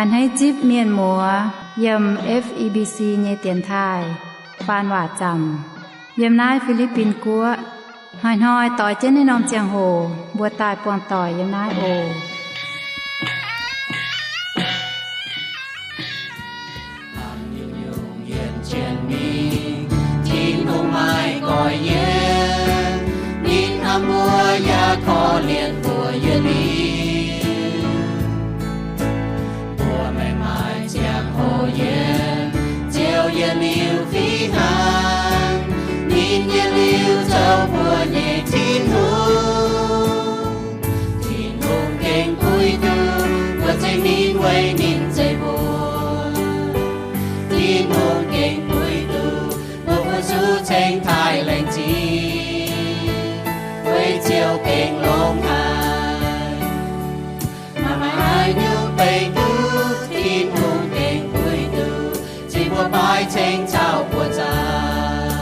A'hneiv zipv mienh muoz yiem F E B C nyei dienx taaih faan waac zaamc yiem naaiv Fi^li^bin Guoqv. Hnoi-hnoi doix jienv naaiv norm ziangh hoc mbuo daaih buangh doic yiem naaiv oc. Tin-Hungh maiv goiv yie, ninh hnamv mbuo yaac korv-lienh mbuo yietc liuz. Mbuo maiv maaih ziangh hoc yiem Ziouv yietc liuz fih hnangv. Ninh yietc liuz zoux mbuo nyei Tin-Hungh. Tin-Hungh gengh puix duqv mbuo ceng ninh weic ninh zeiv mbuo. Tin-Hungh gengh puix duqv mbuo fu-sux ceng taaih laengz zingh, weic Ziouv gengh longx haic. Maaih maaih haaix nyungc beiv duqv Tin-Hungh gengh puix duqv cing mbuo baaix ceng caux buoz-zaux.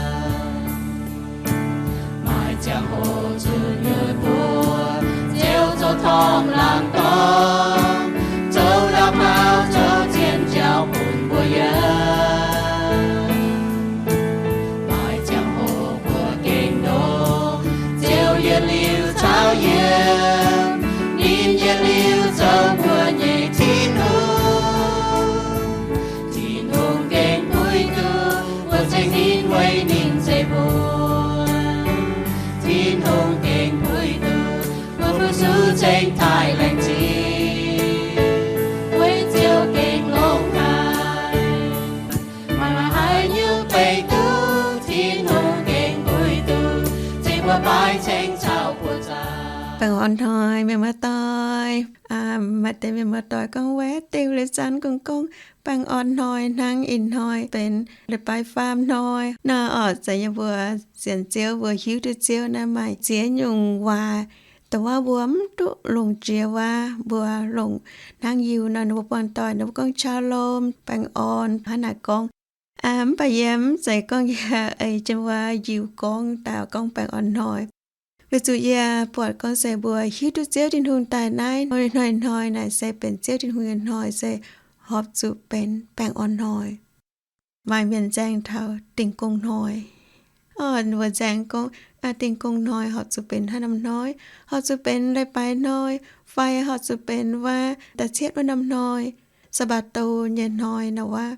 Maaih ziangh hoc zuqc nyuonh buoz, Ziouv zoux torngv laangz dorngx, zoux ndaauv paauv, zoux zien jauv bun mbuo yiem. Maaih ziangh hoc mbuo gengh ndongc Ziouv yietc liuz caux yiem, ninh yietc liuz zoux mbuo nyei Tin-Hungh. Tin-Hungh gengh puix duqv mbuo ceng ninh weic ninh zeiv mbuo. Tin-Hungh gengh puix duqv mbuo fu-sux ceng taaih laengz zingh, weic Ziouv gengh longx haic. Maaih maaih haaix nyungc beiv duqv Tin-Hungh gengh puix duqv cing mbuo baaix ceng caux buoz-zaux. Baengh orn hnoi mienh muoz-doic. Maaih deix mienh muoz-doic gorngv, Weic diuh leiz-zanc gorngv, gorngv baengh orn hnoi hnangv, ih hnoi benx leiz-baaix faam hnoi nor. Orqc, zeiz yie mbuo sienx Ziouv, mbuo hiuv duqv Ziouv naaiv maaih ziex nyungc waac, dongh wuov mbuo mv duqv longc jiex wuov, mbuo longc hnangv Yiuh nor, ninh mbuo buangh doic ninh mbuo gorngv shalom, baengh orn hnangv naaic gorngv. Mv baac yie mv zeiz gorngv yie ei jienv wuov Yiuh gorngv daaih gorngv baengh orn hnoi. Weic zuqc yie buatc gorngv se mbuo hiuv duqv Ziouv Tin-Hungh daaih naaiv hnoi-hnoi naaic se benx Ziouv Tin-Hungh nyei hnoi, se horpc zuqc benx baengh orn hnoi. Maaih mienh nzaeng taux Dingh Gong Hnoi. Orqc, mbuo nzaeng gorngv, Dingh Gong Hnoi horpc zuqc benx haaix norm hnoi? Horpc zuqc benx leiz-baaix hnoi, fai horpc zuqc benx wuov da'cietv wuov norm hnoi, Saa^mbaa^tou nyei hnoi nor wuov.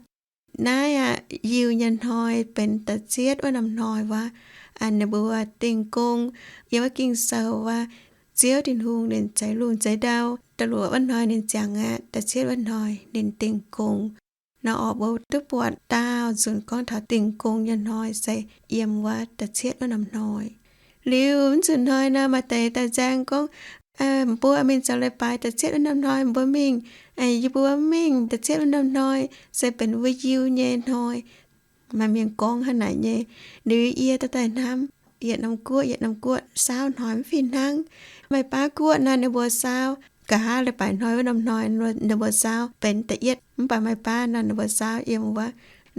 Naaiv aqv, Yiuh nyei hnoi benx da'cietv wuov norm hnoi wuov. Ninh mbuo dingh gong yiem wuov Ging-Sou wuov, Ziouv Tin-Hungh ninh zeix lungh zeix ndau. Da'luoqc wuov hnoi ninh ziangx aqv, da'cietv wuov hnoi ninh dingh gong. Nor orqc, mbuo duqv buatc daauh nzunc gorngv taux dingh gong nyei hnoi se yiem wuov da'cietv wuov norm hnoi. Liuz mv nzunc hnoi nor, maaih deix daaih nzaeng gorngv, Mbuo mingh zoux leiz-baaix da'cietv wuov norm hnoi, mbuo mingh. Yie mbuo mv mingh, da'cietv wuov norm hnoi se benx mbuo Yiuh nyei hnoi. Maaih mienh gorngv hnangv naaic nyei. Liuz yie daaih daaih hnamv, yietc norm guoqv yietc norm guoqv saauv hnoi mv fih hnangv. Maaih baav guoqv naaiv ninh mbuo saauv nqa'haav leiz-baaix hnoi wuov norm hnoi, ninh mbuo saauv benx da'yietv. Mv baac maaih baav nor ninh mbuo saauv yiem wuov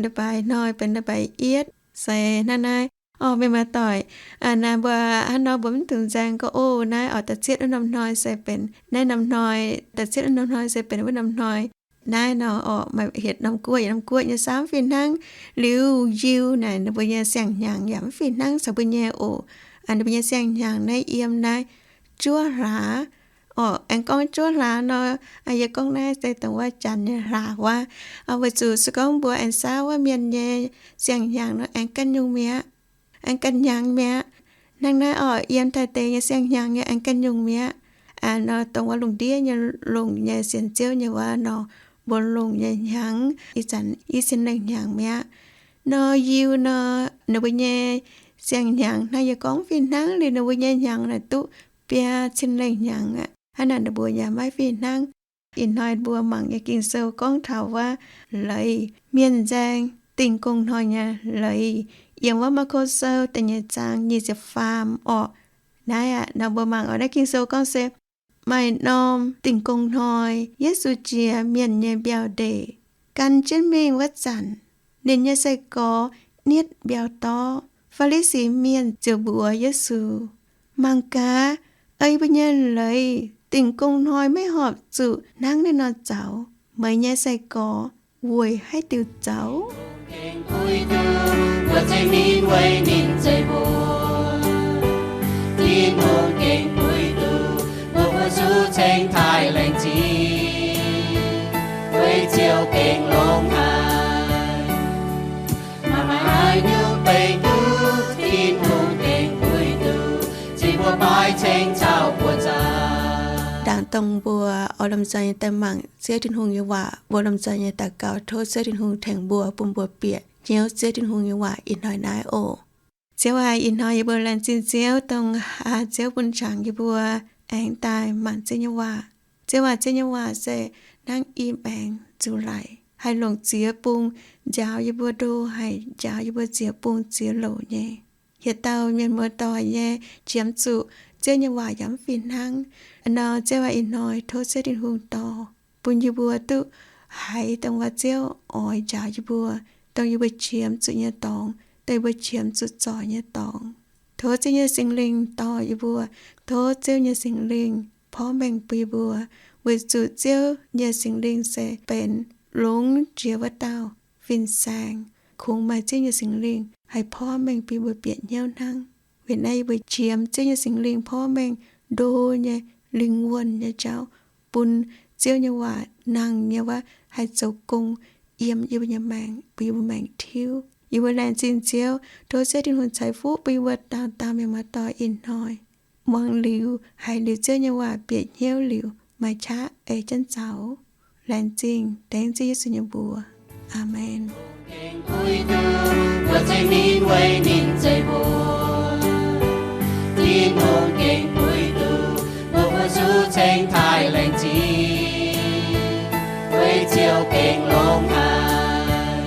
leiz-baaix hnoi benx leiz-baaix yietv. Se hnangv naaiv. Orqc, mienh muoz-doic, naaiv mbuo hnangv nor mbuo mv dungx nzaeng gorngv, O, naaiv orqc, da'cietv wuov norm hnoi se benx naaiv norm hnoi, da'cietv wuov norm hnoi se benx wuov norm hnoi. Naaiv nor orqc, maaih yietc norm guoqv yietc norm guoqv nyei saauv mv fih hnangv. Liuz Yiuh naaic ninh mbuo nyei siang-hnyangx yaac mv fih hnangv caux mbuo nyei oc. Ninh mbuo nyei siang-hnyangx naaiv yiem naaiv juov hlaax. Orqc, aengx gorngv juov hlaax nor, yie gorngv naaiv se dongh wuov janx nyei hlaax wuov. Weic zuqc se gorngv mbuo aengx saauv wuov mienh nyei siang-hnyangx nor aengx ganh nyungc mi'aqv. Aengx ganh hnyangx mi'aqv. Hnangv naaiv orqc, yiem Taiv deix nyei siang-hnyangx nyei aengx ganh nyungc mi'aqv. Nor dongh wuov lungh ndiev nyei longc nyei sienx Ziouv nyei wuov nor, mbuo longc nyei hnyangx ih zanc i cin lengh hnyangx mi'aqv. Nor Yiuh nor, ninh mbuo nyei siang-hnyangx hnangv yie gorngv fih hnangv, liuz ninh mbuo nyei hnyangx naaic duqv biaa cin lengh hnyangx aqv. Hnangv naaic ninh mbuo yaac maiv fih hnangv. Ih hnoi mbuo mangc nyei Ging-Sou gorngv taux wuov leiz mienh nzaeng Dingh Gong Hnoi nyei leiz, yiem wuov Maako Sou da'nyeic zaang nyic ziepc faam orqc. Naaiv aqv, nor mbuo mangc oix naaiv Ging-Sou gorngv se, maaih norm Dingh Gong Hnoi Yesu jiex mienh nyei mbiauh ndeic. Gan jienv mingh wuov zanc, ninh nyei sai-gorx nietv mbiauh dorv. Faa^li^si Mienh ziouc mbuox Yesu, Mangc gaax, ei mbuo nyei leiz Dingh Gong Hnoi maiv horpc zuqc hnangv naaiv nor zaux. Meih nyei sai-gorx weic haaix diuc zoux? Tin-Hungh gengh puix duqv mbuo, ceng ninh weic ninh zeiv mbuo. Tin-Hungh gengh puix duqv mbuo, mbuo zuqc ceng taaih laengz zingh, weic Ziouv gengh longx haic. Maaih haaix nyungc beiv duqv Tin-Hungh gengh puix duqv, cing mbuo baaix ceng caux buoz-zaux. Ndaangc dongh mbuo oix lomh nzoih nyei daaih mangc Ziouv Tin-Hungh nyei waac, mbuo lomh nzoih nyei daux gaux tov Ziouv Tin-Hungh tengx mbuo, bun mbuo bieqc hnyouv Ziouv Tin-Hungh nyei waac ih hnoi naaiv oc. Ziouv aac, ih hnoi yie mbuo laengz zingh Ziouv dongh Ziouv bun jangx yie mbuo aengx daaih mangc Ziouv nyei waac. Ziouv aac, Ziouv nyei waac se hnangv i maengx nzuqc laic, haih longc ziex bung njaaux yie mbuo ndo, haih njaaux yie mbuo ziex bung ziex louc nyei. Yietc dauh mienh muoz-doic nyei qiemx zuqc Ziouv nyei waac yaac mv fih hnangv. Nor Ziouv aac, ih hnoi tov Ziouv Tin-Hungh dorh bun yie mbuo duqv haiz dongh wuov Ziouv oix njaaux yie mbuo, dongh yie mbuo qiemx zuqc nyei dorngx, dongh yie mbuo qiemx zuqc zoih nyei dorngx. Tov Ziouv nyei Singx Lingh dorh yie mbuo, tov Ziouv nyei Singx Lingh porv mengh bun yie mbuo, weic zuqc Ziouv nyei Singx Lingh se benx longx jiex wuov dauh fin-saeng. Kungx maaih Ziouv nyei Singx Lingh haih porv mengh bun yie mbuo bieqc hnyouv hnangv. Weic naaiv yie mbuo qiemx Ziouv nyei Singx Lingh porv mengh ndo nyei, lingh wuonh nyei jauv, bun Ziouv nyei waac nangh nyei wuov haih zoux gong yiem yie mbuo nyei maengc, bun yie mbuo maengc tiuv. Yie mbuo laengz zingh Ziouv, tov Ziouv Tin-Hungh ceix fuqv bun yie mbuo dauh dauh mienh muoz-doic ih hnoi muangx liuz, haiz liuz Ziouv nyei waac bieqc hnyouv liuz, maaih qaqv ei jienv zaux. Laengz zingh dengv Ziouv Yesu nyei mbuox. Aamen. Mbuo ceng ninh weic ninh zeiv mbuo. Tin-Hungh gengh puix duqv mbuo, mbuo zuqc ceng taaih laengz zingh, weic Ziouv gengh longx haic.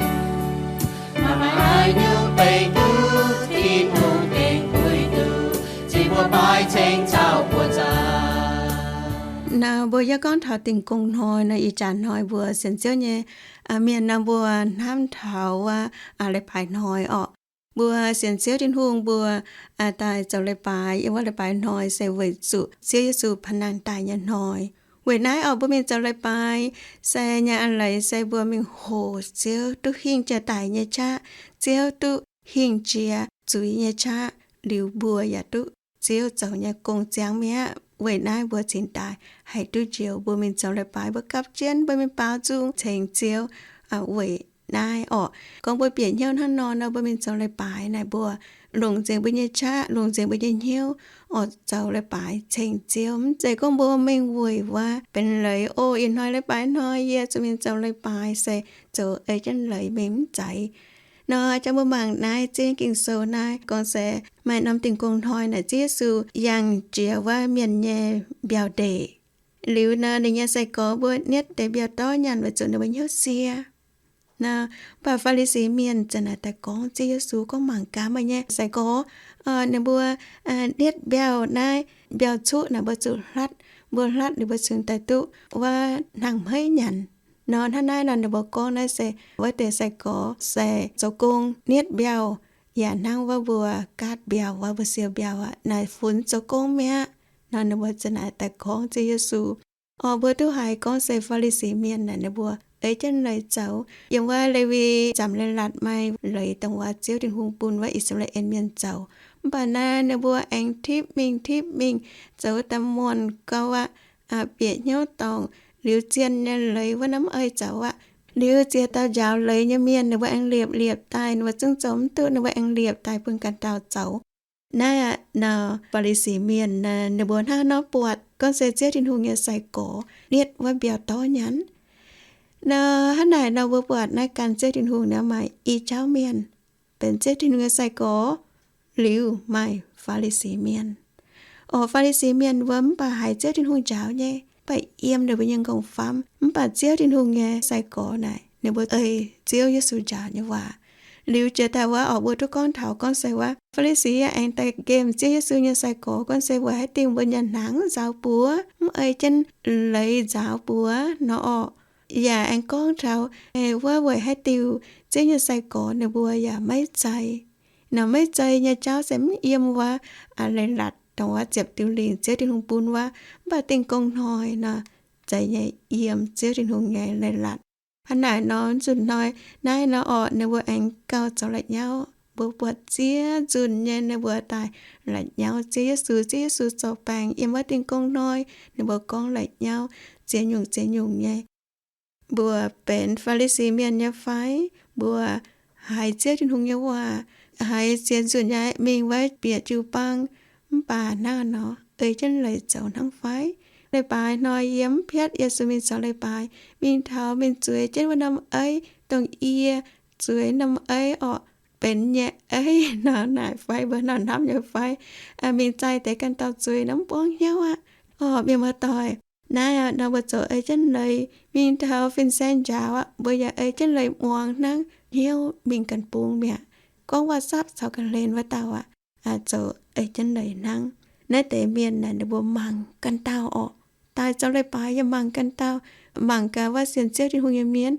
Maaih haaix nyungc beiv duqv Tin-Hungh gengh puix duqv, cing mbuo baaix ceng caux buoz-zaux. Nor mbuo yie gorngv taux Dingh Gong Hnoi nor, ih jaax hnoi mbuo sienx Ziouv nyei mienh nor, mbuo hnamv taux wuov leiz-baaix hnoi orqc. Mbuo sienx Ziouv Tin-Hungh mbuo daaih zoux leiz-baaix yiem wuov leiz-baaix hnoi se weic zuqc Ziouv Yesu panh nangh daaih nyei hnoi. Weic naaiv orqc, mbuo mingh zoux leiz-baaix se nyei a'leiz se mbuo mingh hoqc Ziouv duqv hingh jiex daic nyei qaqv, Ziouv duqv hingh jiex zuiz nyei qaqv, liuz mbuo yaac duqv Ziouv zoux nyei gong ziangx mi'aqv. Weic naaiv mbuo cingx daaih haih duqv njoux. Mbuo mingh zoux leiz-baaix mbuo gapv jienv, mbuo mingh baaux nzung ceng Ziouv weic naaiv orqc. Gorngv mbuo bieqc hnyouv hnangv nor nor, mbuo mingh zoux leiz-baaix naaic mbuo longc nzengc mbuo nyei qaqv, longc nzengc mbuo nyei hnyouv oix zoux leiz-baaix ceng Ziouv. Mv zeiz gorngv mbuo mingh weic wuov benx leiz, o, ih hnoi leiz-baaix hnoi yie zuqc mingh zoux leiz-baaix se zoux ei jienv leiz mingh, mv zeiz. Nor jang mbuo mangc naaiv ziex Ging-Sou naaiv gorngv se maaih norm Dingh Gong Hnoi naaic Ziouv Yesu yangh jiex wuov mienh nyei mbiauh ndeic. Liuz nor ninh nyei sai-gorx mbuo nietv deix mbiauh dorv nyanc weic zuqc ninh mbuo hnyouv sie. Nor, mv baac Faa^li^si Mienh zanc naaic daaih gorngv Ziouv Yesu gorngv, mangc gaax meih nyei sai-gorx, ninh mbuo nietv mbiauh naaiv, mbiauh cuqv naaic mbuo zuqc hlatv, mbuo hlatv liuz mbuo cingx daaih duqv wuov hnangv hmeiv nyanc. Nor hnangv naaiv nor ninh mbuo gorngv naaiv se wuov deix sai-gorx se zoux gong nietv mbiauh, yaac hnangv wuov mbuo gaatv mbiauh, wuov mbuo siou mbiauh aqv, naaic funx zoux gong mi'aqv. Nor ninh mbuo zanc naaic daaih gorngv Ziouv Yesu. Orqc, mbuo duqv haiz gorngv se Faa^li^si Mienh naaic ninh mbuo ei jienv leiz zoux. Yiem wuov Lewi Zaamc Leiz-Latc maaih leiz dongh wuov Ziouv Tin-Hungh bun wuov I^saa^laa^en Mienh zoux. Mv baac naaiv ninh mbuo aengx tipv mingh tipv mingh, zoux daaih muonh gau aqv, bieqc hnyouv dorngc, liuz zien nyei leiz wuov naaiv mv ei zoux aqv. Liuz ziex dauh njaaux leiz nyei mienh ninh mbuo aengx liepc liepc daaih, ninh mbuo zungv zoux mv duqv, ninh mbuo aengx liepc daaih bun ganh dauh zoux. Naaiv aqv, nor Faa^li^si Mienh ninh mbuo hnangv nor buatc gorngv se Ziouv Tin-Hungh nyei sai-gorx nietv wuov mbiauh dorv nyanc. Nor hnangv naaic nor mbuo buatc naaiv gan Ziouv Tin-Hungh naaiv maaih i jauv mienh, benx Ziouv Tin-Hungh nyei sai-gorx, liuz maaih Faa^li^si Mienh. Orqc, Faa^li^si Mienh mbuo mv baac haiz Ziouv Tin-Hungh njaaux nyei, mv baac yiem ninh mbuo nyei nqongh famv. Mv baac Ziouv Tin-Hungh nyei sai-gorx naaic ninh mbuo ei Ziouv Yesu njaaux nyei waac. Liuz jiex daaih wuov orqc, mbuo duqv gorngv taux gorngv se wuov Faa^li^si aengx daaih nqemh Ziouv Yesu nyei sai-gorx gorngv se weic haaix diuh mbuo nyanc hnaangx nzaaux buoz mv ei jienv leiz nzaaux buoz nor orqc. Yaac aengx gorngv taux wuov weic haaix diuh Ziouv nyei sai-gorx ninh mbuo yaac maiv zei. Nor maiv zei nyei jauv se mv yiem wuov leiz-latc dongh wuov ziepc diuh lingc Ziouv Tin-Hungh bun wuov, mv baac Dingh Gong Hnoi nor, za'gengh yiem Ziouv Tin-Hungh nyei leiz-latc. Hnangv naaic nor, nzunc hnoi naaiv nor orqc, ninh mbuo aengx gauh zoux la'nyauv. Mbuo buatc ziex nzunc nyei ninh mbuo daaih la'nyauv Ziouv Yesu. Ziouv Yesu zoux baengc yiem wuov dingh gong hnoi, ninh mbuo gorngv la'nyauv ziex nyungc ziex nyungc nyei. Mbuo benx Faa^li^si Mienh nyei fai? Mbuo haiz Ziouv Tin-Hungh nyei waac, haiz ziex nzunc nyei mingh wuov bieqc jiu-baang, mv baac hnangv nor ei jienv leiz zoux hnangv fai? Leiz-baaix hnoi yie mv piatv Yesu mingh zoux leiz-baaix, mingh taux mingh zueiz jienv wuov norm eiv, dongh yie zueiz norm eiv orqc, benx nyei eiv nor naaic fai? Mbuo nor hnamv nyei fai? Mingh zaih deix ganh dauh zueiz nor mv buangv hnyouv aqv. Orqc, mienh muoz-doic, naaiv nor mbuo zoux ei jienv leiz mingh taux fin-saeng njaaux aqv, mbuo yaac ei jienv leiz muangx hnangv, hnyouv mingh ganh bung mi'aqv. Gorngv WhatsApp caux ga'hlen wuov dauh aqv, zoux ei jienv leiz hnangv. Naaiv deix mienh naaic ninh mbuo mangc ganh dauh orqc. Daaih zoux leiz-baaix yaac mangc ganh dauh, mangc gaax wuov sienx Ziouv Tin-Hungh nyei mienh.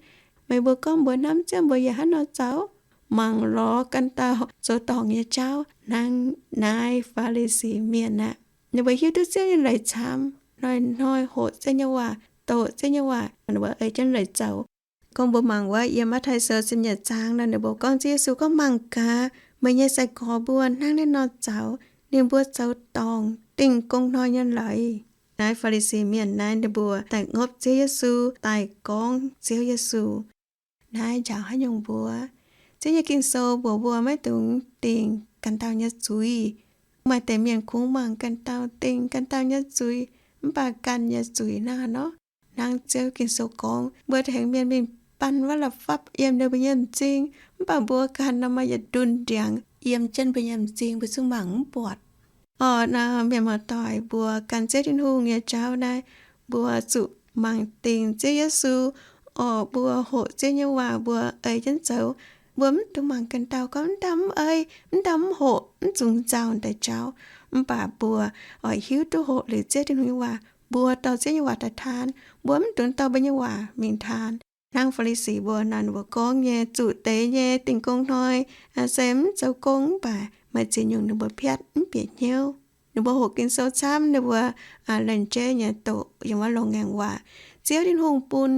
Meih mbuo gorngv mbuo hnamv Ziouv, mbuo yaac hnangv nor zoux, mangc lorz ganh dauh zoux dorngc nyei jauv hnangv naaiv Faa^li^si Mienh aqv. Ninh mbuo hiuv duqv Ziouv nyei leiz camv, hnoi-hnoi hoqc Ziouv nyei waac, doqc Ziouv nyei waac, ninh mbuo ei jienv leiz zoux. Gorngv mbuo mangc wuov yiem Matv^tai Sou ziepc nyeic zaang nor, ninh mbuo gorngv Ziouv Yesu gorngv, mangc gaax meih nyei sai-gorx mbuo hnangv naaiv nor zoux, ninh mbuo zoux dorngc dingh gong hnoi nyei leiz. Naaiv Faa^li^si Mienh naaiv ninh mbuo daaih ngopv Ziouv Yesu, daaih gorngv Ziouv Yesu. Naaiv njaaux haaix nyungc mbuo? Ziouv nyei Ging-Sou mbuox mbuo maiv dungx dingc ganh dauh nyei zuiz. Maaih deix mienh kungx mangc ganh dauh, dingc ganh dauh nyei zuiz, mv baac ganh nyei zuiz naaiv nor, hnangv Ziouv Ging-Sou gorngv, mbuo tengx mienh mingh baan wuov la'fapv yiem ninh mbuo nyei m'zing, mv baac mbuo ganh nor maaih yietc ndunh ndiangx yiem jienv mbuo nyei m'zing, mbuo zungv mangc mv buatc. Orqc, naaiv mienh muoz-doic, mbuo gan Ziouv Tin-Hungh nyei jauv naaiv, mbuo zuqc mangc dingc Ziouv Yesu. Orqc, mbuo hoqc Ziouv nyei waac mbuo ei jienv zoux. Mbuo mv dungx mangc ganh dauh gorngv, mv dauh mv ei, mv dauh mv hoqc, mv dungx nzauh deix jauv. Mv baac mbuo oix hiuv duqv hoqc liuz Ziouv Tin-Hungh nyei waac, mbuo dorh Ziouv nyei waac daaih taan. Mbuo mv dungx dorh mbuo nyei waac mingh taan. Hnangv Faa^li^si mbuo nor, ninh mbuo gorngv nyei, zuqc deix nyei dingh gong hnoi se mv zoux gong, mv baac maaih ziex nyungc ninh mbuo piatv mv bieqc hnyouv. Ninh mbuo hoqc Ging-Sou camv, ninh mbuo lenh jeiv nyei doqc yiem wuov loz-ngaengc waac. Ziouv Tin-Hungh bun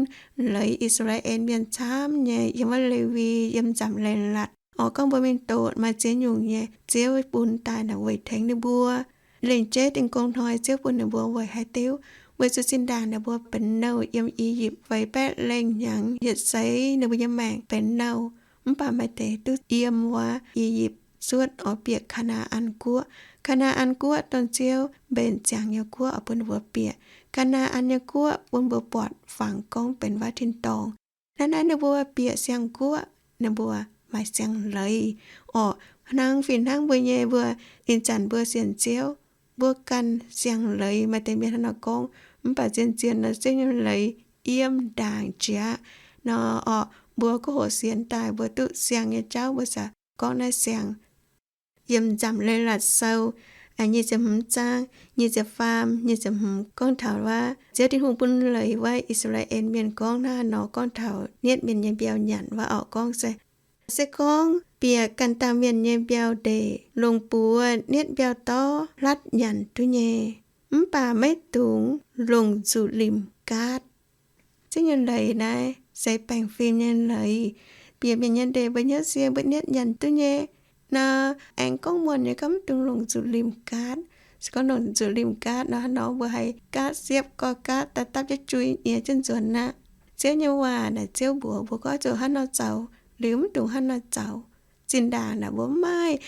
leiz I^saa^laa^en Mienh camv nyei yiem wuov Lewi, yiem nzamc leiz-latc. Orqc, gorngv mbuo mingh doqc maaih ziex nyungc nyei Ziouv bun daaih naaic weic tengx ninh mbuo. Lenh jeiv dingh gong hnoi Ziouv bun ninh mbuo weic haaix diuc? Weic zuqc zinh ndaangc ninh mbuo benx nouh yiem I^yipv feix baeqv lengh hnyangx yietc seix, ninh mbuo nyei maengc benx nouh. Mv baac maaih deix duqv yiem wuov I^yipv cuotv oix bieqc Kaa^naa^an Guoqv. Kaa^naa^an Guoqv dongh Ziouv mbenc ziangx nyei guoqv oix bun ninh mbuo bieqc. Kaa^naa^an nyei guoqv bun mbuo buatc fangx gorngv benx wuov tin-dorngh. Naaiv naaiv ninh mbuo bieqc siang-guoqv, ninh mbuo maaih siang-leiz. Orqc, hnangv fih hnangv mbuo nyei, mbuo ih zanc mbuo sienx Ziouv, mbuo ganh siang-leiz. Maaih deix mienh hnangv nor gorngv, mv baac zien-zien nor Ziouv nyei leiz yiem ndaangc jiex nor. Orqc, mbuo gorngv hoqc sienx daaih mbuo duqv siang nyei jauv, mbuo ziouc gorngv naaiv siang. Yiem nzamc Leiz-Latc Sou nyic ziepc hmz zaang nyic ziepc faam, nyic ziepc hmz gorngv taux wuov Ziouv Tin-Hungh bun leiz wuov I^saa^laa^en Mienh gorngv hnangv nor, gorngv taux nietv mienh nyei mbiauh nyanc wuov orqc, gorngv se, se gorngv bieqc ganh dauh mienh nyei mbiauh ndeic, longc buoz nietv mbiauh dorv hlatv nyanc duqv nyei, mv baac maiv dungx longc nzuqc limc gaatv. Ziouv nyei leiz naaiv se baengh fim nyei leiz. Bieqc mienh nyei ndeic mbuo hnyouv sie mbuo nietv nyanc duqv nyei nor, aengx gorngv muonh nyei gorngv mv dungx longc nzuqc limc gaatv. Se gorngv longc nzuqc limc gaatv nor, hnangv nor mbuo haih gaatv siepv, gorx gaatv, daaih dapv jienv jui nyiex jienv nzuonx aqv. Ziouv nyei waac naaic Ziouv mbuox mbuo gorngv zuqc hnangv nor zoux, liuz mv dungx hnangv nor zoux. Zinh ndaangc naaic mbuo mv maaih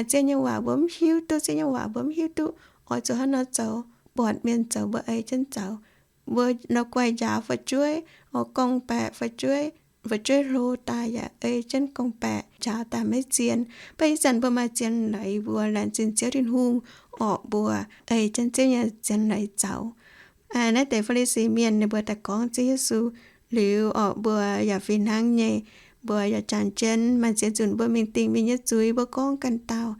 Ziouv nyei waac, mbuo mv hiuv duqv Ziouv nyei waac, mbuo mv hiuv duqv oix zuqc hnangv nor zoux. Buatc mienh zoux mbuo ei jienv zoux. Mbuo nor guaih njaaux fu'jueiv, oix gorngv-baeqc fu'jueiv, fu'jueiv hlo daaih yaac ei jienv gorngv-baeqc, njaaux daaih maiv zien. Mv baac ih zanc mbuo maaih zien leiz, mbuo laengz zingh Ziouv Tin-Hungh orqc, mbuo ei jienv Ziouv nyei zien leiz zoux. Naaiv deix Faa^li^si Mienh ninh mbuo daaih gorngv Ziouv Yesu liuz orqc, mbuo yaac fih hnangv nyei. Mbuo yaac jangx jienv maaih ziex nzunc mbuo mingh dingh mienh nyei zuiz, mbuo gorngv ganh dauh,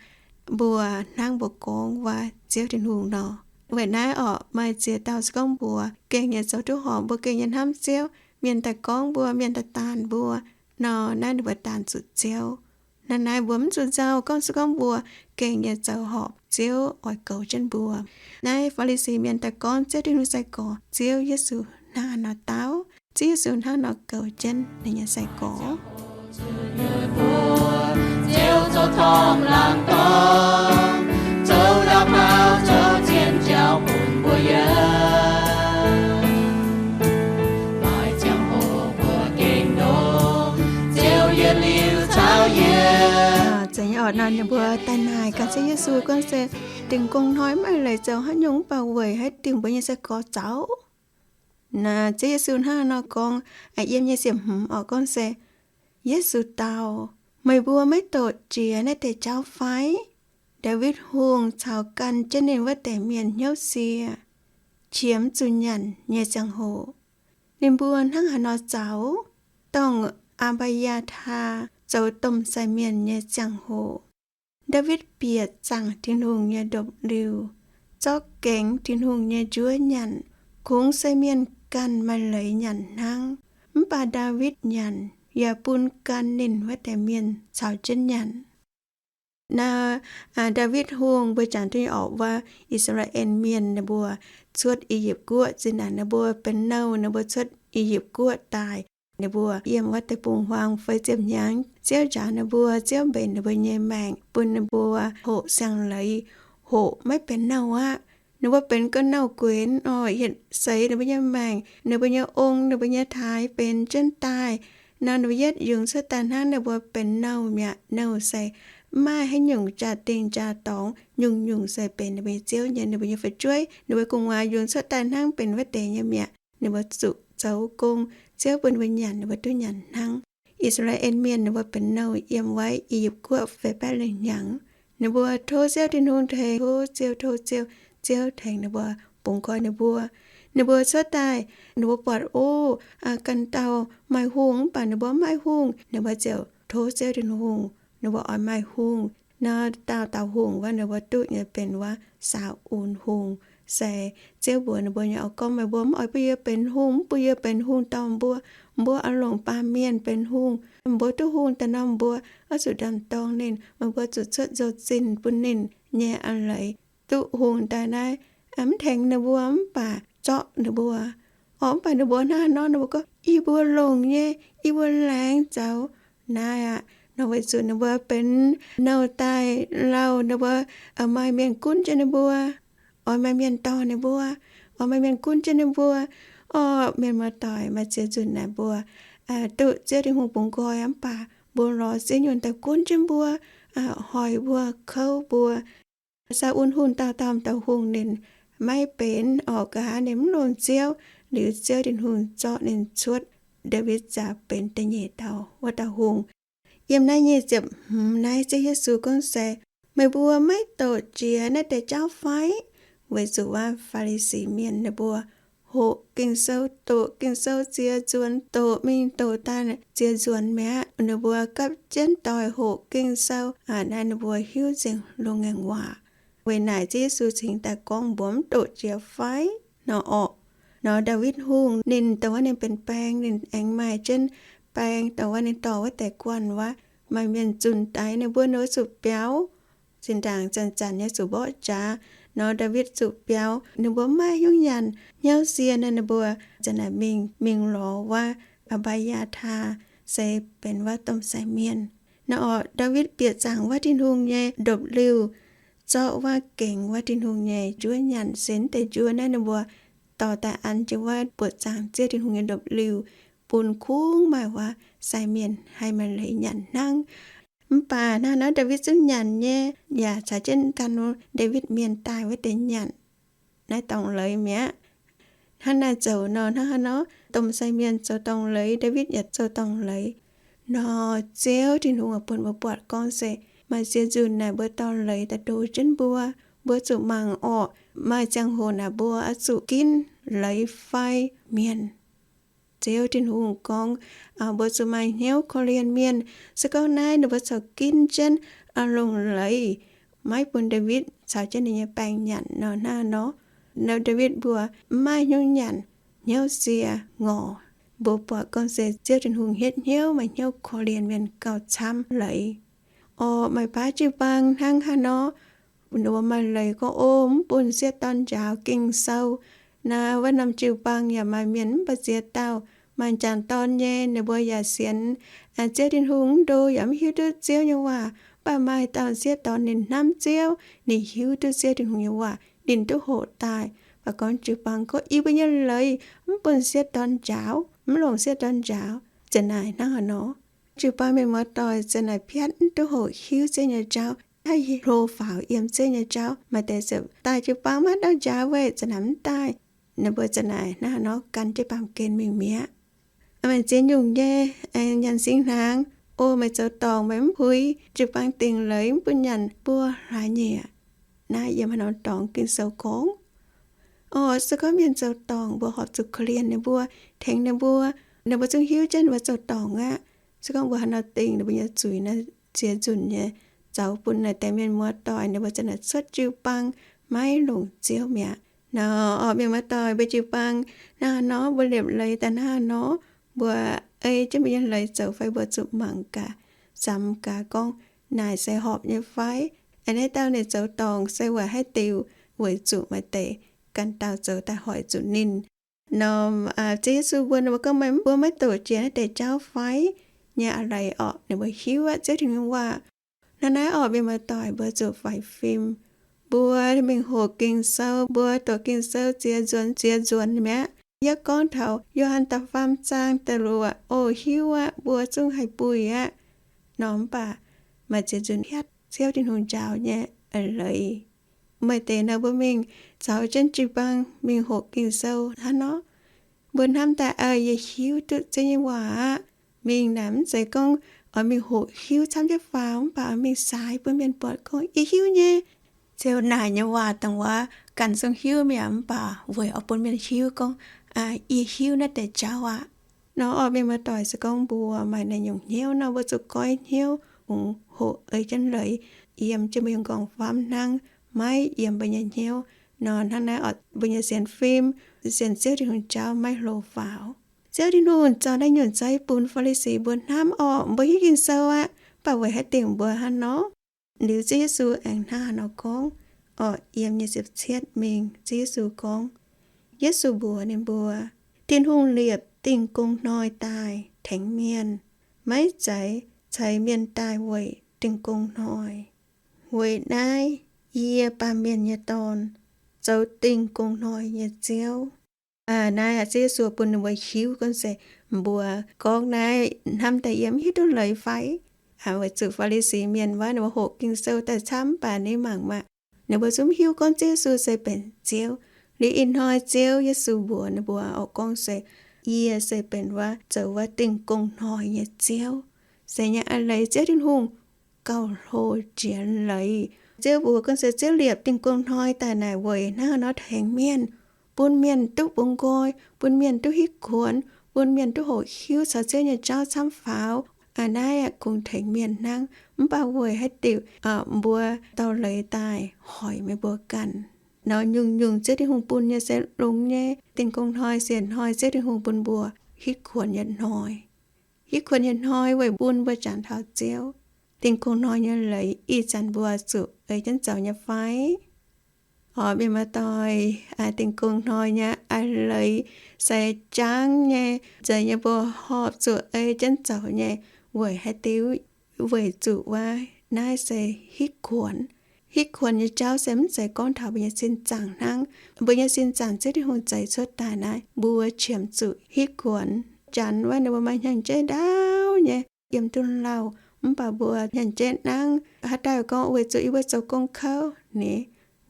mbuo hnangv mbuo gorngv wuov Ziouv Tin-Hungh nor. Weic naaiv orqc, maaih ziex dauh se gorngv mbuo gengh nyei zoux duqv horpc, mbuo gengh nyei hnamv Ziouv, mienh daaih gorngv mbuo, mienh daaih daanh mbuo nor, naaiv ninh mbuo daanh zuqc Ziouv. Naaiv naaiv mbuo mv zuqc nzauh gorngv se gorngv mbuo gengh nyei zoux horpc, Ziouv oix goux jienv mbuo. Naaiv Faa^li^si Mienh daaih gorngv Ziouv Tin-Hungh sai-gorx, Ziouv Yesu hnangv haaix nor dau, Ziouv Yesu hnangv haaix nor goux jienv ninh nyei sai-gorx. Zeiz nyei orqc, nor ninh mbuo daaih naaic gaax Ziouv Yesu gorngv se, Dingc gong hnoi mv maaih leiz zoux haaix nyungc mv baac weic haih dingc mbuo nyei sai-gorx zaux. Naaiv Ziouv Yesu hnangv nor gorngv, yiem nyei ziepc hmz orqc, gorngv se, Yesu dau, Meih mbuo maiv doqc jiex naaiv deix jauv fai? Ndaawitv Hungh caux gan jienv ninh wuov deix mienh hnyouv sie, qiemx zuqc nyanc nyei ziangh hoc, ninh mbuo hnangv haaix nor zaux? Dongh Apc^yaa^taa zoux domh sai mienh nyei ziangh hoc, Ndaawitv bieqc zaangc Tin-Hungh nyei ndopv-liuh, zorqv gengx Tin-Hungh nyei njuov nyanc, kungx sai mienh ganh maaih leiz nyanc hnangv. Mv baac Ndaawitv nyanc yaac bun gan ninh wuov deix mienh caux jienv nyanc. Naaiv Ndaawitv Hungh mbuo jangx duqv nyei orqc, wuov I^saa^laa^en Mienh ninh mbuo cuotv I^yipv Guoqv zinh naaic, ninh mbuo benx nouh, ninh mbuo cuotv I^yipv Guoqv daaih, ninh mbuo yiem wuov deic-bung-huaang feix ziepc hnyangx. Ziouv njaaux ninh mbuo, Ziouv mbenc ninh mbuo nyei maengc, bun ninh mbuo hoqc siang-leiz, hoqc maiv benx nouh aqv. Ninh mbuo benx ga'nouh guenx orqc, yietc seix ninh mbuo nyei maengc, ninh mbuo nyei ong, ninh mbuo nyei taaix benx jienv daaih. Nor ninh mbuo yietv yungz cuotv daaih hnangv, ninh mbuo benx nouh mi'aqv. Nouh se mv maaih haaix nyungc jaa-dingh jaa-dorngx, nyungc-nyungc se benx ninh mbuo nyei ziouv nyei, ninh mbuo nyei fu'jueiv. Ninh mbuo gu'nguaaz yungz cuotv daaih hnangv benx wuov deix nyei mi'aqv. Ninh mbuo zuqc zoux gong, Ziouv bun ninh mbuo nyanc, ninh mbuo duqv nyanc hnangv. I^saa^laa^en Mienh ninh mbuo benx nouh yiem wuov I^yipv Guoqv feix baeqv lengh hnyangx. Ninh mbuo tov Ziouv Tin-Hungh tengx, tov Ziouv, tov Ziouv, Ziouv tengx ninh mbuo, bungx koi ninh mbuo. Ninh mbuo cuotv daaih, ninh mbuo buatc, o, ganh dauh maaih hungh mv baac ninh mbuo mv maaih hungh. Ninh mbuo ziouc tov Ziouv Tin-Hungh, ninh mbuo oix maaih hungh. Nor dauh dauh hungh wuov ninh mbuo duqv nyei benx wuov Saa^un Hungh. Se Ziouv mbuox ninh mbuo nyei orqc, gorngv, Meih mbuo mv oix bun yie benx hungh, mv bun yie benx hungh dorh mbuo. Mbuo oix longc baamh mienh benx hungh. Mbuo duqv hungh daaih nor, mbuo oix zuqc ndaam-dorng ninh, meih mbuo zuqc cuotv nzou-zinh bun ninh nyei a'leiz. Duqv hungh daaih naaiv, mv tengx ninh mbuo mv baac zorqv ninh mbuo. Orqc, mv baac ninh mbuo hnangv haaix nor, ninh mbuo gorngv, Yie mbuo longc nyei, yie mbuo laengz zoux naaiv aqv. Nor weic zuqc ninh mbuo benx nouh daaih lauh, ninh mbuo maaih mienh gunv jienv ninh mbuo, oix maaih mienh dorh ninh mbuo, oix maaih mienh gunv jienv ninh mbuo. Orqc, mienh muoz-doic, maaih ziex nzunc naaic mbuo duqv Ziouv Tin-Hungh bungx nqoi mv baac mbuo lorz ziex nyungc daaih gunv jienv mbuo, hoic mbuo, kouv mbuo. Saa^un Hungh dauh dauh dauh hungh ninh maiv benx orqc, nqa'haav ninh mv longc Ziouv, liuz Ziouv Tin-Hungh zorqv ninh cuotv. Ndaawitv ziouc benx da'nyeic dauh wuov dauh hungh. Yiem naaiv nyic ziepc hmz naaiv Ziouv Yesu gorngv se, Meih mbuo maiv doqc jiex naaiv deix jauv fai? Weic zuqc wuov Faa^li^si Mienh ninh mbuo hoqc Ging-Sou, doqc Ging-Sou ziex nzuonx, doqc mingh doqc daaih ziex nzuonx mi'aqv. Ninh mbuo gapv jienv doix hoqc Ging-Sou, naaiv ninh mbuo hiuv nzengc loz-ngaengc waac. Weic naaic Ziouv Yesu cingx daaih gorngv mbuo mv doqc jiex fai nor orqc. Nor Ndaawitv Hungh ninh dongh wuov ninh benx baeng, ninh aengx maaih jienv baeng, dongh wuov ninh dorh wuov deix guanh wuov, maaih mienh zunh daix ninh mbuo, ninh mbuo zuqc biaux. Zinh ndaangc zanc-zanc nyei zuqc mborqv jaax. Nor Ndaawitv zuqc biaux, ninh mbuo mv maaih hnyouv nyanc, hnyouv sie nor, ninh mbuo zanc naaic mingh, mingh lorz wuov Apc^mbaa^yaa^taa, se benx wuov domh sai mienh. Nor orqc, Ndaawitv bieqc zaangc wuov Tin-Hungh nyei ndopv-liuh, zorqv wuov gengx wuov Tin-Hungh nyei njuov nyanc, se deix njuov naaiv ninh mbuo dorh daaih an jienv wuov buoqc zaangc Ziouv Tin-Hungh nyei ndopv-liuh, bun kungx maaih wuov sai mienh haih maaih leiz nyanc hnangv. Mv baac hnangv nor Ndaawitv zungv nyanc nyei, yaac caux jienv gan Ndaawitv mienh daaih wuov deix nyanc. Naaiv dorngc leiz mi'aqv. Hnangv naaiv zoux nor, hnangv haaix nor, domh sai mienh zoux dorngc leiz, Ndaawitv yaac zoux dorngc leiz. Nor Ziouv Tin-Hungh bun mbuo buatc gorngv se, maaih ziex nzunc naaic mbuo dorh leiz daaih ndoh jienv mbuo. Mbuo zuqc mangc orqc, maaih ziangh hoc naaic mbuo oix zuqc ginv leiz fai mienh. Ziouv Tin-Hungh gorngv, mbuo zuqc maaih hnyouv korv-lienh mienh. Se gorngv naaiv ninh mbuo corc ginv jienv longc leiz, maiv bun Ndaawitv caux jienv ninh nyei baeng nyanc nor, hnangv nor, Ndaawitv mbuo mv maaih hnyouv nyanc, hnyouv sie ngorc. Mbuo buatc gorngv se Ziouv Tin-Hungh hietv hnyouv, maaih hnyouv korv-lienh mienh gauh camv leiz. Orqc, maaih baav jiu-baang hnangv haaix nor, ninh mbuo maaih leiz gorngv, o, mv bun sieqv dorn njaaux Ging-Sou. Naaiv wuov norm jiu-baang yaac maaih mienh mv baac ziex dauh maaih m'jangc dorn nyei, ninh mbuo yaac sienx Ziouv Tin-Hungh mv ndo, yaac mv hiuv duqv Ziouv nyei waac. Mv baac maaih dauh sieqv dorn ninh hnamv Ziouv, ninh hiuv duqv Ziouv Tin-Hungh nyei waac, ninh duqv hoqc daaih. Mv baac gorngv jiu-baang gorngv, Yie mbuo nyei leiz mv bun sieqv dorn njaaux, mv longc sieqv dorn njaaux. Za'naaic hnangv haaix nor? Jiu-baang mienh muoz-doic za'naaic piatv mv duqv hoqc hiuv Ziouv nyei jauv, haih hlo faaux yiem Ziouv nyei jauv. Maaih deix ziouc daaih jiu-baang maiv dauh njaaux weic za'naaic mv daaih. Ninh mbuo za'naaic hnangv haaix nor gan jienv baamh gen mingh mi'aqv. Meih ziex nyungc nyei, aengx nyanc singx hnaangx, o, meih zoux dorngc meih mv puix jiu-baang dingc leiz mv bun nyanc buo hlaax nyieqc. Naaiv yiem haaix norm dorngx Ging-Sou gorngv? O, se gorngv mienh zoux dorngc mbuo horpc zuqc korv-lienh ninh mbuo, tengx ninh mbuo, ninh mbuo zungv hiuv jienv ninh mbuo zoux dorngc aqv. Se gorngv mbuo haaix nor dingc ninh mbuo nyei zuiz naaiv ziex nzunc nyei, zoux bun naaiv deix mienh muoz-doic ninh mbuo za'naaic cuotv jiu-baang, maiv longc Ziouv mi'aqv. Nor, orqc, mienh muoz-doic, mbuo jiu-baang hnangv haaix nor, mbuo liepc leiz daaih hnangv haaix nor, mbuo ei jienv mbuo nyei leiz zoux fai mbuo zuqc mangc gaax, samx gaax gorngv naaic se horpc nyei fai? Aa, naaiv dauh ninh zoux dorngc se weic haaix diuc? Weic zuqc maaih deix ganh dauh zoux daaih hoic zuqc ninh. Norm, Ziouv Yesu mbuox ninh mbuo gorngv, Meih mbuo maiv doqc jiex naaiv deix jauv fai? Nyei a'leiz orqc, ninh mbuo hiuv aqv Ziouv Tin-Hungh waac. Hnangv naaiv orqc, mienh muoz-doic, mbuo zuqc faix fim. Mbuo mingh hoqc Ging-Sou, mbuo doqc Ging-Sou ziex nzuonx ziex nzuonx mi'aqv. Yie gorngv taux Yo^han da'faam zaang da'luoqc, o, hiuv aqv, mbuo zungv haih buih aqv. Nor mv baac maaih ziex nzunc hiatv Ziouv Tin-Hungh njaaux nyei a'leiz. Maaih deix nor mbuo mingh caux jienv jiu-baang mingh hoqc Ging-Sou hnangv nor, mbuo hnamv daaih, Aa, yie hiuv duqv Ziouv nyei waac aqv. Mingh naaic mv zeiz gorngv oix mingh hoqc hiuv camv jienv faaux, mv baac oix mingh saaix bun mienh buatc gorngv yie hiuv nyei. Ziouv naaic nyei waac dongh wuov ganh zungv hiuv mi'aqv, mv baac weic oix bun mienh hiuv gorngv, Aa, yie hiuv naaiv deix jauv aqv. Nor orqc, mienh muoz-doic, se gorngv mbuo maaih naaiv nyungc hnyouv nor, mbuo zuqc goiv hnyouv, kungx hoqc ei jienv leiz yiem jienv mbuo nyei nqorngv-famv hnangv, maiv yiem mbuo nyei hnyouv. Nor hnangv naaiv orqc, mbuo nyei sienx fim, sienx Ziouv Tin-Hungh jauv maiv hlo faaux. Ziouv Tin-Hungh zoux naaiv nyungc zeiv bun Faa^li^si mbuo hnamv orqc, mbuo hiuv Ging-Sou aqv, mv baac weic haaix diuc mbuo hnangv nor? Liuz Ziouv Yesu aengx hnangv haaix nor gorngv? Orqc, yiem nyic ziepc cietv mingh Ziouv Yesu gorngv, Yesu mbuox ninh mbuo, Tin-Hungh liepc Dingh Gong Hnoi daaih tengx mienh. Maiv zeiz ceix mienh daaih weic Dingh Gong Hnoi. Weic naaiv yie, Baamh Mienh nyei Dorn, zoux Dingh Gong Hnoi nyei Ziouv. Naaiv Ziouv Yesu bun ninh mbuo hiuv gunv se mbuo gorngv naaiv hnamv daaih yiem hiuv duqv leiz fai? Weic zuqc Faa^li^si mienh wuov ninh mbuo hoqc Ging-Sou daaih camv, mv baac ninh mangc maah, ninh mbuo zungv hiuv gorngv Ziouv Yesu se benx Ziouv. Liuz ih hnoi Ziouv Yesu mbuox ninh mbuo oix gorngv se, Yie se benx wuov zoux wuov Dingh Gong Hnoi nyei Ziouv. Se nyei a'leiz Ziouv Tin-Hungh gauh hlo jiex leiz. Ziouv mbuox gunv se Ziouv liepc Dingh Gong Hnoi daaih naaic weic hnangv haaix nor tengx mienh, bun mienh duqv bungx nqoi, bun mienh duqv hitv kuonx, bun mienh duqv hoqc hiuv caux Ziouv nyei jauv camv faaux. Naaiv kungx tengx mienh hnangv, mv baac weic haaix diuc mbuo dauh leiz daaih hoic meih mbuo ganh? Nor nyungc-nyungc Ziouv Tin-Hungh bun nyei se longx nyei. Dingh Gong Hnoi sienx hnoi Ziouv Tin-Hungh bun mbuo hitv kuonx nyei hnoi. Hitv kuonx nyei hnoi weic bun mbuo jangx taux Ziouv. Dingh Gong Hnoi nyei leiz ih zanc mbuo zuqc ei jienv zoux nyei fai? Orqc, mienh muoz-doic, Dingh Gong Hnoi nyei a'leiz se jangv nyei, nzengc nyei mbuo horpc zuqc ei jienv zoux nyei. Weic haaix diuc? Weic zuqc wuov naaiv se hitv kuonx. Hitv kuonx nyei jauv se mv zeiz gorngv taux mbuo nyei sin zaangc hnangv. Mbuo nyei sin zaangc Ziouv Tin-Hungh zeix cuotv daaih naaiv, mbuo qiemx zuqc hitv kuonx. Janx wuov ninh mbuo maaih hnyangx-jeiv ndaauv nyei, yiem duqv lauh, mv baac mbuo hnyangx-jeiv nangv. Haaix dauh gorngv, Weic zuqc yie mbuo zoux gong kouv ni,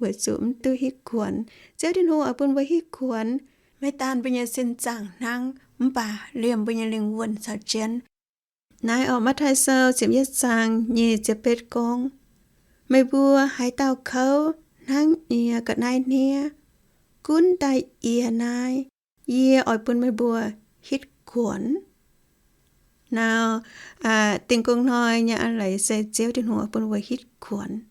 weic zuqc mv duqv hitv kuonx. Ziouv Tin-Hungh oix bun mbuo hitv kuonx, maiv daan mbuo nyei sin zaangc hnangv, mv baac liemh mbuo nyei lingh wuonh caux jienv. Naaiv orqc, Matv^taai Sou ziepc yietv zaang nyic ziepc betv gorngv, Meih mbuo haaix dauh kouv hnangv yie ga'naaiv hniev, gunv daaih yie naaiv, yie oix bun meih mbuo hitv kuonx. Nor, Dingh Gong Hnoi nyei a'leiz se Ziouv Tin-Hungh oix bun mbuo hitv kuonx.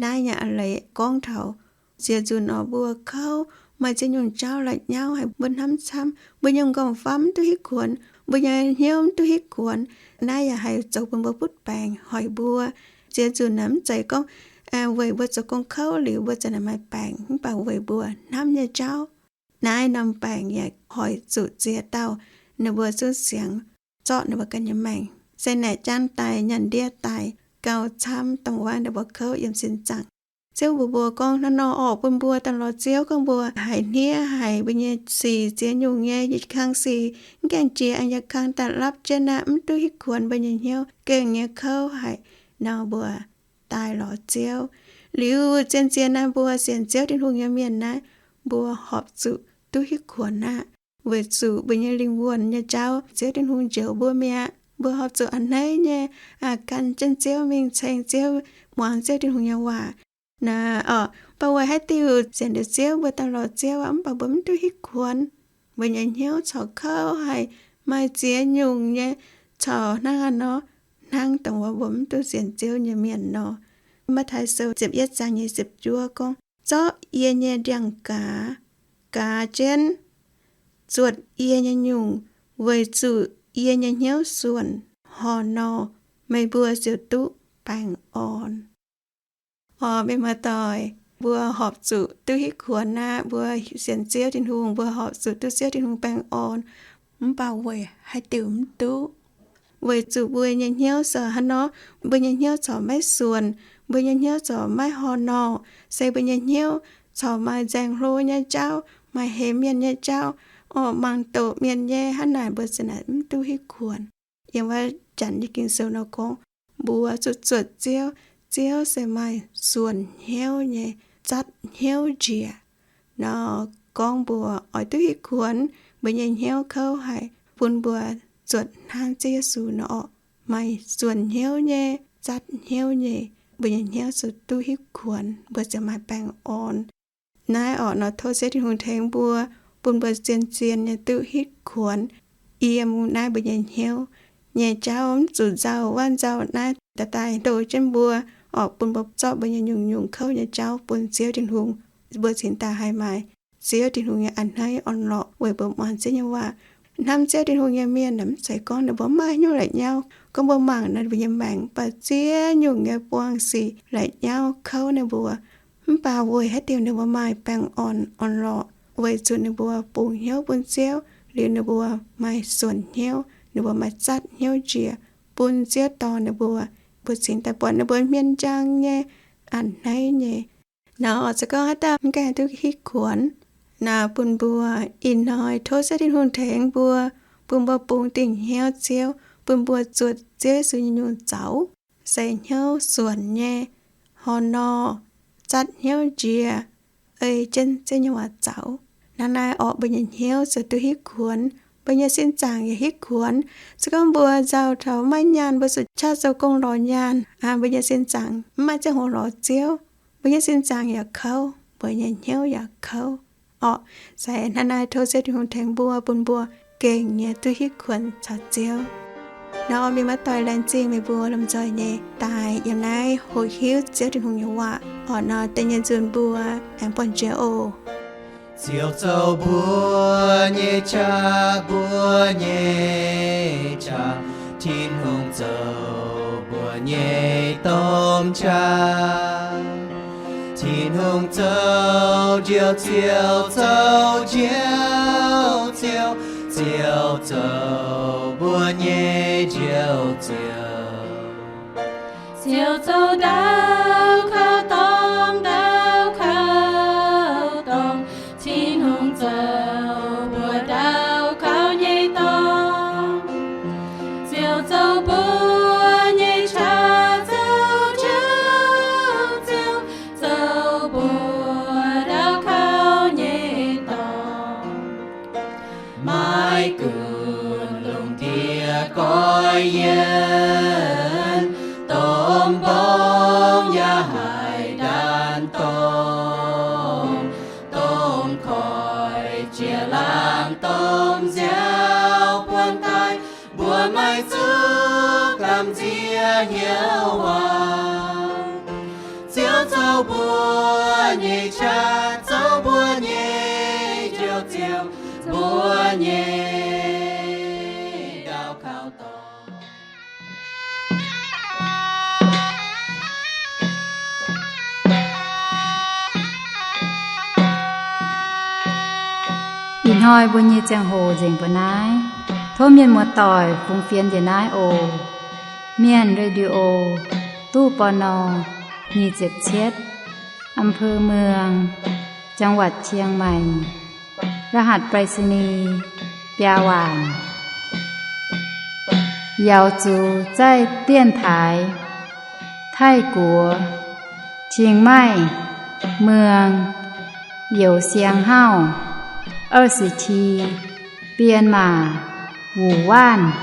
Naaiv nyei a'leiz gorngv taux ziex nzunc orqc, mbuo kouv, maaih ziex nyungc jauv la'nyauv haic, mbuo hnamv camv, mbuo nyei m'nqorngv-famv mv duqv hitv kuonx, mbuo nyei hnyouv mv duqv hitv kuonx. Naaiv yaac haih zoux bun mbuo butv baengc hoic mbuo. Ziex nzunc naaic mv zeiz gorngv weic mbuo zoux gong kouv liuz mbuo za'naaic maaih baengc, mv baac weic mbuo hnamv nyei jauv. Naaiv norm baengc yaac hoic zuqc ziex dauh ninh mbuo zungv siangx zorqv ninh mbuo ganh nyei maengc. Se naaic jaang daic, nyanc ndiev daic, gauh camv dongh waac ninh mbuo kouv yiem sin zaangc. Ziouv mbuox mbuo gorngv hnangv nor orqc, bun mbuo daaih lorz Ziouv, gorngv mbuo haiz hniev haic, mbuo nyei sic ziex nyungc nyei, yie kang sic mv gaengh jiex, aengx yaac kang daaih lapv jienv naaiv, mv duqv hitv kuonx, mbuo nyei hnyouv gengh nyei kouv haic nor, mbuo daaih lorz Ziouv. Liuz zien-zien naaiv mbuo sienx Ziouv Tin-Hungh nyei mienh naaiv, mbuo horpc zuqc duqv hitv kuonx aqv, weic zuqc mbuo nyei lingh wuonh nyei jauv Ziouv Tin-Hungh njoux mbuo mi'aqv. Mbuo horpc zuqc a'hneiv nyei, aa, gan jienv Ziouv mingh, ceng Ziouv, muangx Ziouv Tin-Hungh nyei waac. Naaiv orqc, mv baac weic haaix diuc sienx liuz Ziouv, mbuo daaih lorz Ziouv aqv, mv baac mbuo mv duqv hitv kuonx. Mbuo nyei hnyouv corc kouv haic, maaih ziex nyungc nyei, corc hnangv haaix nor, hnangv dongh wuov mbuo mv duqv sienx Ziouv nyei mienh nor. Matv^taai Sou ziepc yietv zaang nyei ziepc juov gorngv, zorqv yie nyei ndiangx-gaaz, gaaz jienv, zuotc yie nyei nyungc, weic zuqc yie nyei hnyouv suonc. Horh nor meih mbuo ziouc duqv baengh orn. Orqc, mienh muoz-doic, mbuo horpc zuqc duqv hitv kuonx aqv. Mbuo sienx Ziouv Tin-Hungh, mbuo horpc zuqc duqv Ziouv Tin-Hungh baengh orn. Mv baac weic haaix diuc mv duqv? Weic zuqc mbuo nyei hnyouv corc hnangv nor, mbuo nyei hnyouv corc maiv suonc, mbuo nyei hnyouv corc maiv horh norh, se mbuo nyei hnyouv corc maaih nzaeng hlo nyei jauv, maaih hemx mienh nyei jauv, orqc, mangc doqc mienh nyei, hnangv naaic mbuo ziouc naaic mv duqv hitv kuonx. Yiem wuov janx nyei Ging-Sou nor gorngv, mbuo zuqc zuotc Ziouv, Ziouv se maaih suonc hnyouv nyei, zatv hnyouv njiec. Nor gorngv mbuo oix duqv hitv kuonx, mbuo nyei hnyouv kouv haic, bun mbuo zuotc hnangv Ziouv Yesu nor orqc, maaih suonc hnyouv nyei, zatv hnyouv nyei, mbuo nyei hnyouv zuqc duqv hitv kuonx, mbuo ziouc maaih baengh orn. Naaiv orqc nor tov Ziouv Tin-Hungh tengx mbuo, bun mbuo zien-zien nyei duqv hitv kuonx yiem naaiv mbuo nyei hnyouv nyei jauv, mv zuqc nzauh wuov nzauh naaiv daaih daaih ndo jienv mbuo, orqc, bun mbuo zorqv mbuo nyei nyungc-nyungc kouv nyei jauv bun Ziouv Tin-Hungh, mbuo cingx daaih haih maaih Ziouv Tin-Hungh nyei a'hneiv orn-lorqc weic mbuo muangx Ziouv nyei waac. Hnamv Ziouv Tin-Hungh nyei mienh naaic mv zeiz gorngv ninh mbuo mv maaih haaix nyungc la'nyauv. Gorngv mbuo mangc naaiv mbuo nyei maengc, mv baac ziex nyungc nyei buangh sic la'nyauv kouv ninh mbuo. Mv baac weic haaix diuc ninh mbuo maaih baengh orn orn-lorqc? Weic zuqc ninh mbuo bungx hnyouv bun Ziouv liuz, ninh mbuo maaih suonc hnyouv, ninh mbuo maaih zatv hnyouv njiec, bun Ziouv dorh ninh mbuo, mbuo cingx daaih buatc ninh mbuo hmien njang nyei a'hneiv nyei. Nor oix zuqc gorngv haaix dauh mv gaengh duqv hitv kuonx. Naaiv bun mbuo ih hnoi tov Ziouv Tin-Hungh tengx mbuo, bun mbuo bungx dingc hnyouv Ziouv, bun mbuo zuotc Ziouv Yesu nyei nyungc zaux, se hnyouv suonc nyei, horh nor, zatv hnyouv njiec, ei jienv Ziouv nyei waac zaux. Hnangv naaiv orqc, mbuo nyei hnyouv ziouc duqv hitv kuonx, mbuo nyei sin zaangc yaac hitv kuonx. Se gorngv mbuo nzauh taux maiv nyaanh, mbuo zuqc qaqv zoux gong lorz nyaanh, mbuo nyei sin zaangc mv maaih ziangh hoc lorz Ziouv, mbuo nyei sin zaangc yaac kouv, mbuo nyei hnyouv yaac kouv. Orqc, se hnangv naaiv tov Ziouv Tin-Hungh tengx mbuo, bun mbuo gengh nyei duqv hitv kuonx caux Ziouv. Nor mienh muoz-doic, laengz zingh meih mbuo lomh nzoih nyei daaih yiem naaiv hoqc hiuv Ziouv Tin-Hungh nyei waac. Orqc nor, da'nyeic nzunc mbuo aengx buangh jiex oc. Ziouv zoux mbuo nyei qaqv, mbuo nyei qaqv. Tin-Hungh zoux mbuo nyei domh qaqv. Tin-Hungh zoux njoux Ziouv, zoux njoux Ziouv. Ziouv zoux mbuo nyei njoux Ziouv. Ziouv zoux ndau kauv dorngx, ndau kauv dorngx. Tin-Hungh zoux mbuo ndau kauv nyei dorngx. Ziouv zoux mbuo nyei qaqv, zoux njoux Ziouv, zoux mbuo ndau kauv nyei dorngx. Maiv gunv lungh ndiev goiv yienh, domh mborngz yaac haih ndaanv dorngx, domh koiv jiex laangz, domh nziaaux buonv daaih, mbuo maiv zuqc gamh nziex hnyouv waac. Ziouv zoux mbuo nyei qaqv, zoux mbuo nyei njoux Ziouv, mbuo nyei ndau kauv dorngx. Hnoi mbuo nyei ziangh hoc nzengc mbuo naaiv. Tov mienh muoz-doic fungx fienx njiec naaiv oc. Mienh Radio, ตู้ ปณ. nyic ziepc cietv, อำเภอเมือง จังหวัดเชียงใหม่ รหัสไปรษณีย์ biaa waanc. Yaux zuqc zaih dienx taaix Taiv-Guoqv, Chiang Mai, Muang, Youz Siang Hauv, 二十七, Bienh Maac, Wuc Waanv.